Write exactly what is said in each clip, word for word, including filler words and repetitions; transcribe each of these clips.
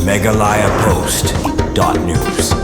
Meghalaya Post dot news.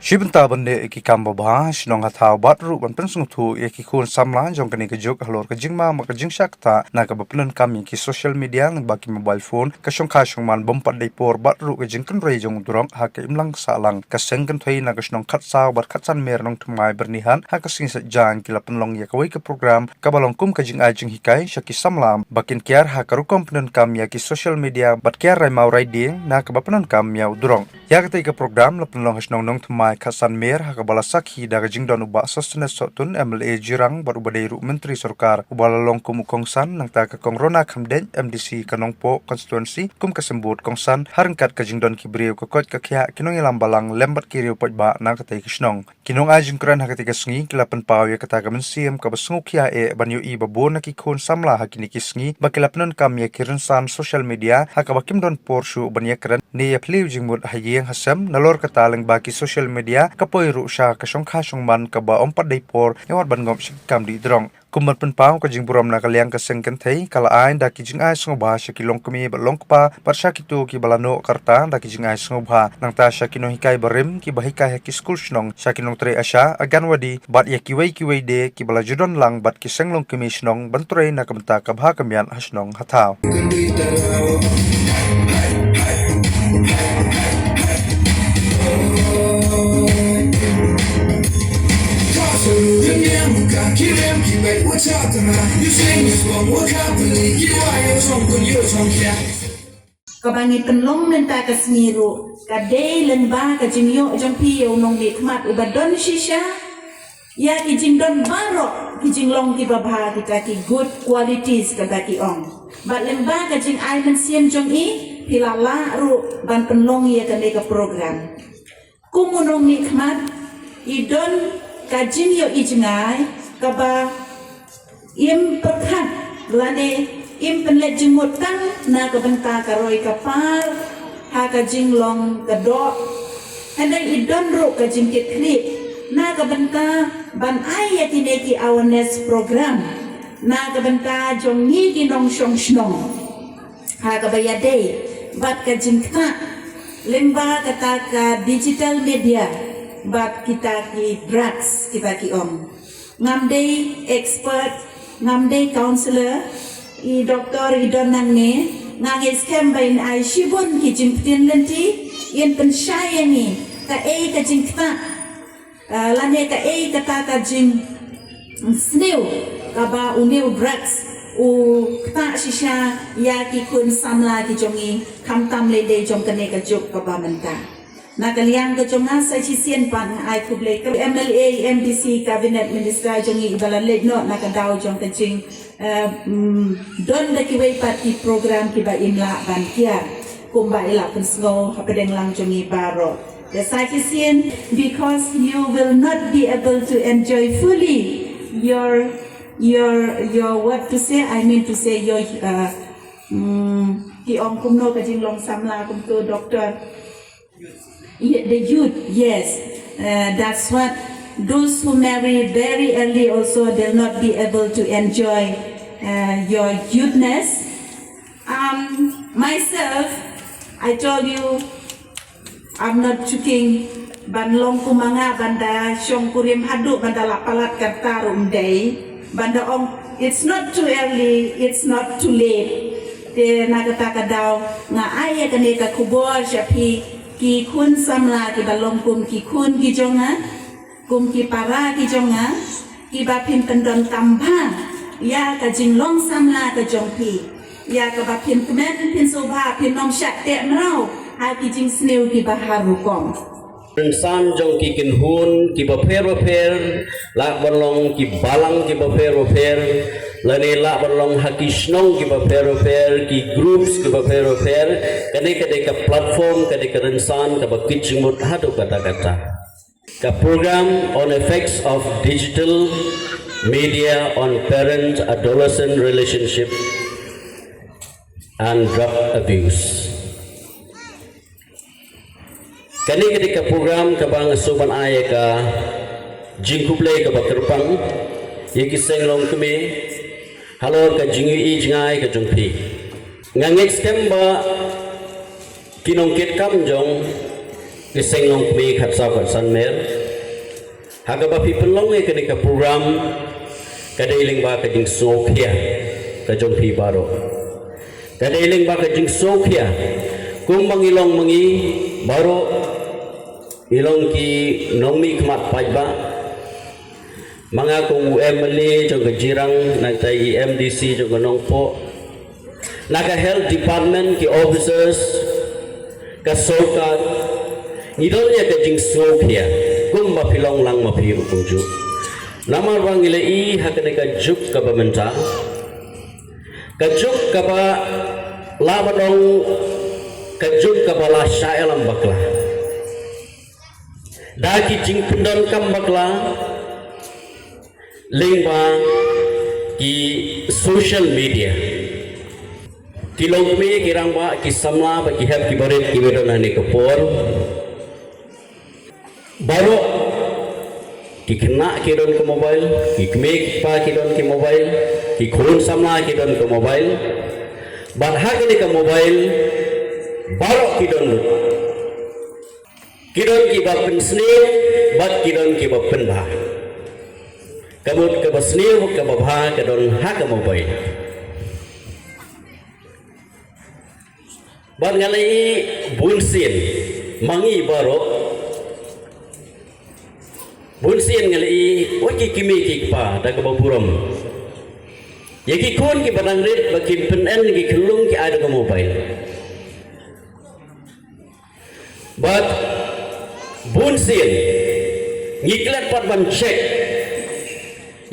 Shi bynta ban leh ïa ki kam babha shnong ha thaw bad ruh ban pynsngewthuh ïa ki khun samla jong kane ka juk halor ka jingma bad ka jingshah ktah na kaba pyndonkam ïa ki social media lyngba ki mobile phone, ka shongkha shongman bym pat dei por bad ruh ka jingkynrei jong u drok ha ka imlang sahlang. Ka seng kynthei na ka shnong Khatsaw bad Khatsamier Nongthymmai Byrnihat ha ka sngi Saitjaiñ ki la pynlong ïa kawei ka program kaba long kum ka jingai jinghikai sha ki samla ba kin kiar ha ka rukom pyndonkam ïa ki social media bad kiar rai maw rai dieng na kaba pyndonkam ïa u drok. Ïa katei ka program la pynlong ha shnong Nongthymmai Khatsanmier ha kaba la sakhi da ka jingdon u Bah Sosthenes Sohtun, M L A Jirang bad uba dei ruh Myntri Sorkar, uba la long kum u kongsan, nangta ka Kong Rona Khamdeit, M D C ka Nongpoh constituency, kum ka symbud kongsan ha ryngkat ka jingdon ki briew, ka koit ka khiah, ki nongïalam balang lem bad ki riew paidbah na katei ka shnong. Ki nongai jingkren ha katei ka sngi ki la pynpaw ïa kata ka mynsiem kaba sngewkhia eh ban ïohi ba bun na ki khun samla ha kine ki sngi ba ki la pyndonkam ïa ki rynsan social media ha kaba kim don por shuh ban ïakren ne ïaphylliew jingmut ha ïing ha sem. Nalor kata, lyngba ki social media ka poi ruh sha ka shongkha shongman kaba ym pat dei por ïa wat ban ngop sha ki kam dih drok. Kum ban pynpaw ka jingburom na ka liang, ka seng kynthei ka la ai da ki jingai sngewbha sha ki longkmie bad longkpa bad sha kito kiba la noh ka rta da ki jingai sngewbha, nangta sha ki nonghikai barim kiba hikai ha ki skul shnong, sha ki nongtrei ASHA, Anganwadi bad ïa kiwei kiwei de kiba la ju don lang bad ki seng longkmie shnong ban trei na ka bynta ka bha ka miat ha shnong ha thaw. Kaba ngi pynlong mynta ka sngi ruh ka dei lyngba ka jingïoh jong phi ïa u nongmihkhmat uba don shisha ïa ki jingdon baroh, ki jinglong kiba bha, kita ki good qualities kaba ki ong. Bad lyngba ka jingai mynsiem jong i, phi la lah ruh ban pynlong ïa kane ka program. Kum u nongmihkhmat, i don ka jingïohi jngai kaba im pyrkhat lane im pynleit jingmut tang na ka bynta ka roi ka par ha ka jinglong ka doh. Hynrei i don ruh ka jingkitkhlieh na ka bynta ban ai ïa kine ki awareness program na ka bynta jong ngi ki nongshong shnong ha kaba ïadei bad ka jingktah lyngba kata ka digital media bad kita ki drugs kiba ki ong. Ngam dei expert, ngam dei counselor, i doktor i don nangne, nga ngeit skhem ba in ai shibun ki jingpyntip lynti, in pynshai ïa ngi kaei ka jingktah, ah, lane kaei kata ka jingsniew kaba une u drugs u ktah shisha ïa ki khun samla ki jong ngi, khamtam lei lei jong kane ka juk kaba mynta. Na ka liang ka jong nga sa shisien pat nga ai khublei ka M L A, M D C, Cabinet Minister jong ngi iba la leit noh na ka daw jong ka jing, eh, mm, don da kiwei pat ki program kiba im lah ban kiar kumba i la pynsngew hapdeng lang jong ngi baroh. Te sa shisien, because you will not be able to enjoy fully your, your, your, what to say, I mean to say your, uh, mm, ki ong kumno ka jinglong samla kumto, doctor. Ye-, the youth, yes. Uh, that's what, those who marry very early also, they'll not be able to enjoy, uh, your youthness. Um, myself, I told you, I'm not joking. Ban long kum ma nga ban da shong kurim haduh ban da la palat ka rta ruh ym dei. Ban da ong, it's not too early, it's not too late. Te na kata ka daw nga ai ïa kane ka khubor sha phi ki khun samla kiba long kum ki khun ki jong nga, kum ki para ki jong nga, kiba phin pyndonkam bha ïa ka jinglong samla ka jong phi, ïa kaba phin kmen phin sngewbha phin ym shah teh mraw ha ki jingsniew kiba har rukom. Rynsan jong ki kynhun kiba pher ba pher, lah ban long ki balang kiba pher ba pher, lane lah ban long ha ki shnong kiba pher ba pher, ki groups kiba pher ba pher, kane ka dei ka platform, ka dei ka rynsan kaba kit jingmut haduh katta katta. Ka program on effects of digital media on parent adolescent relationship and drug abuse. Kane ka dei ka program kaba nga sngewbha ban ai ïa ka jingkhublei kaba kyrpang ïa ki seng longkmie halor ka jingïohi jngai ka jong phi. Nga ngeit skhem ba Ki nongkitkam jong ki seng longkmie khatsaw khatsan mer, ha kaba phi pynlong ïa kane ka program, ka dei lyngba ka jingsngewkhia ka jong phi baroh. Ka dei lyngba ka jingsngewkhia kumba ngi long ma ngi baroh, ngi long ki nongmihkhmat paidbah. Ma nga kum u MLA jong ka Jirang, nangta i MDC jong ka Nongpoh, na ka health department, ki officers, ka sorkar, ngi don ïa ka jingsngewkhia kumba phi long lang ma phi ruh kumjuh. Namar ba ngi la i ha kane ka juk kaba mynta, ka juk kaba la ba long ka juk kaba la shah ïalam bakla da ki jingpyndonkam bakla lyngba ki social media. Ki longkmie, ki rangbah, ki samla bad ki hep ki barit kiba don ha kane ka por, baroh ki khynnah ki don ka mobile, ki kmie ki kpa ki don ki mobile, ki khun samla ki don ka mobile. Bad ha kane ka mobile baroh ki don lut. Ki don kiba pynsniew bad ki don kiba pynbha. Ka mut kaba sniew bad kaba bha ka don ha ka mobile. Bad nga la i bunsien ma ngi baroh, bunsien nga la i wat ki kmie ki kpa da kaba burom ïa ki khun kiba dang rit ba kin pynen ki khyllung ki ai da ka mobile. Bad bunsien ngi klet pat ban check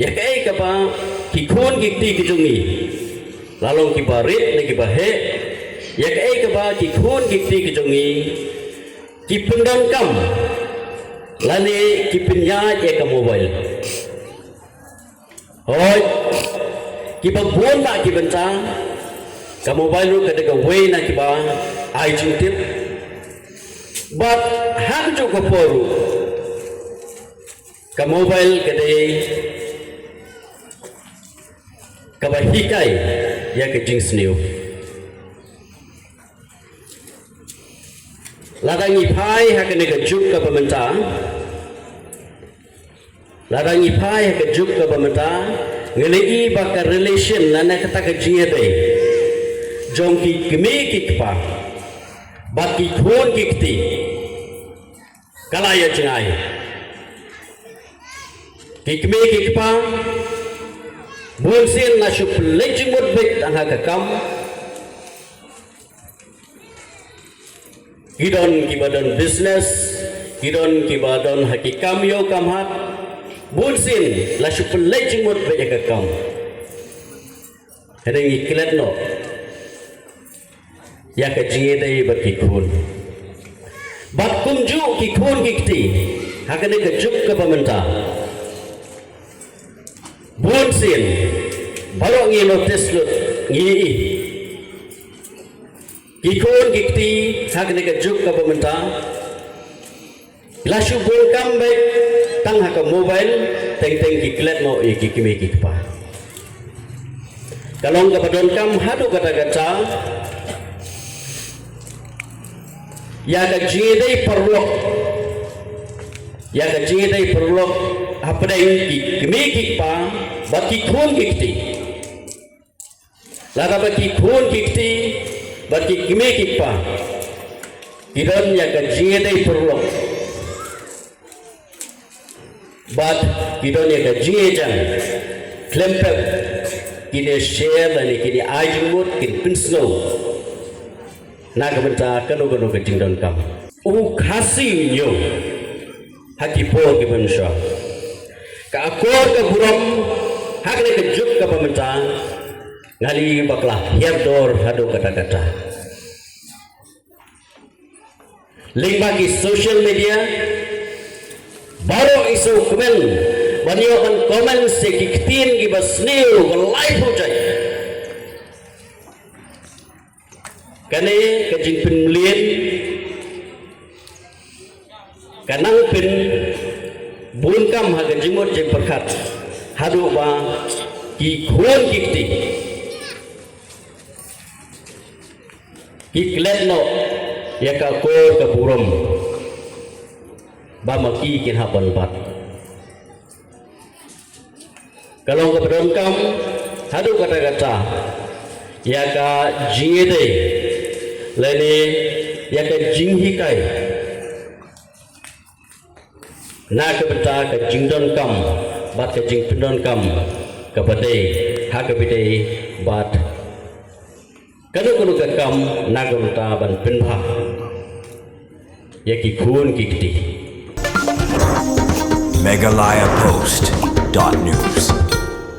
ïa kaei kaba ki khun ki kti ki jong ngi, la long kiba rit ne kiba heh, ïa kaei kaba ki khun ki kti ki jong ngi ki pyndonkam lane ki pynïaid ïa ka mobile. Hooid, kiba bun bah ki bynta, ka mobile ruh ka dei kawei na kiba ai jingtip. Bad ha kajuh ka por ruh, ka mobile ka dei kaba hikai ïa ka jingsniew. Lada ngi phai ha kane ka juk kaba mynta, lada ngi phai ha ka juk kaba mynta, ngi la i ba ka relation lane kata ka jingïadei jong ki kmie ki kpa bad ki khun ki kti ka la ïa jngai. Ki kmie ki kpa bunsien la shu pynleit jingmut beit tang ha ka kam. Ki don kiba don business, ki don kiba don ha ki kam ïew kam hat. Bunsien la shu pynleit jingmut beit ïa ka kam. Hynrei ngi klet noh ïa ka jingïadei bad ki khun. Bad kumjuh ki khun ki kti ha kane ka juk kaba mynta, bunsien baroh ngi notice lut, ngi i ki khun ki kti ha kane ka juk kaba mynta la shu bun kam beit tang ha ka mobile, teng teng ki klet noh ïa ki kmie ki kpa. Ka long kaba donkam haduh katta katta ïa ka jingïadei paralok, ïa ka jingïadei paralok hapdeng ki kmie ki kpa bad ki khun ki kti. Lada ba ki khun ki kti bad ki kmie ki kpa ki don ïa ka jingïadei paralok bad ki don ïa ka jingïajan, khlem pep kin ïa share lane kin ïa ai jingmut, kin pynsngew na ka bynta kano kano ka jingdonkam. U Khasi u ñiew ha ki por ki ban sha ka akor ka burom ha kane ka juk kaba mynta. Nga la i ba ka la hiar dor haduh katta katta. Lyngba ki social media baroh i shu kmen ban ïoh ban comment sha ki ktien kiba sniew ba laiphew jait. Kane ka jingpynmlien ka nang pynbun kam ha ka jingmut jingpyrkhat haduh ba ki khun ki kti ki klet noh ïa ka kor ka burom ba ma ki kin hap ban bat. Ka long kaba donkam haduh katta katta ïa ka jingïadei lane ïa ka jinghikai na ka bynta ka jingdonkam bad ka jingpyndonkam kaba dei ha kaba ïadei bad kano kano ka kam na ka bynta ban pynbha ïa ki khun ki kti. Meghalaya Post dot news.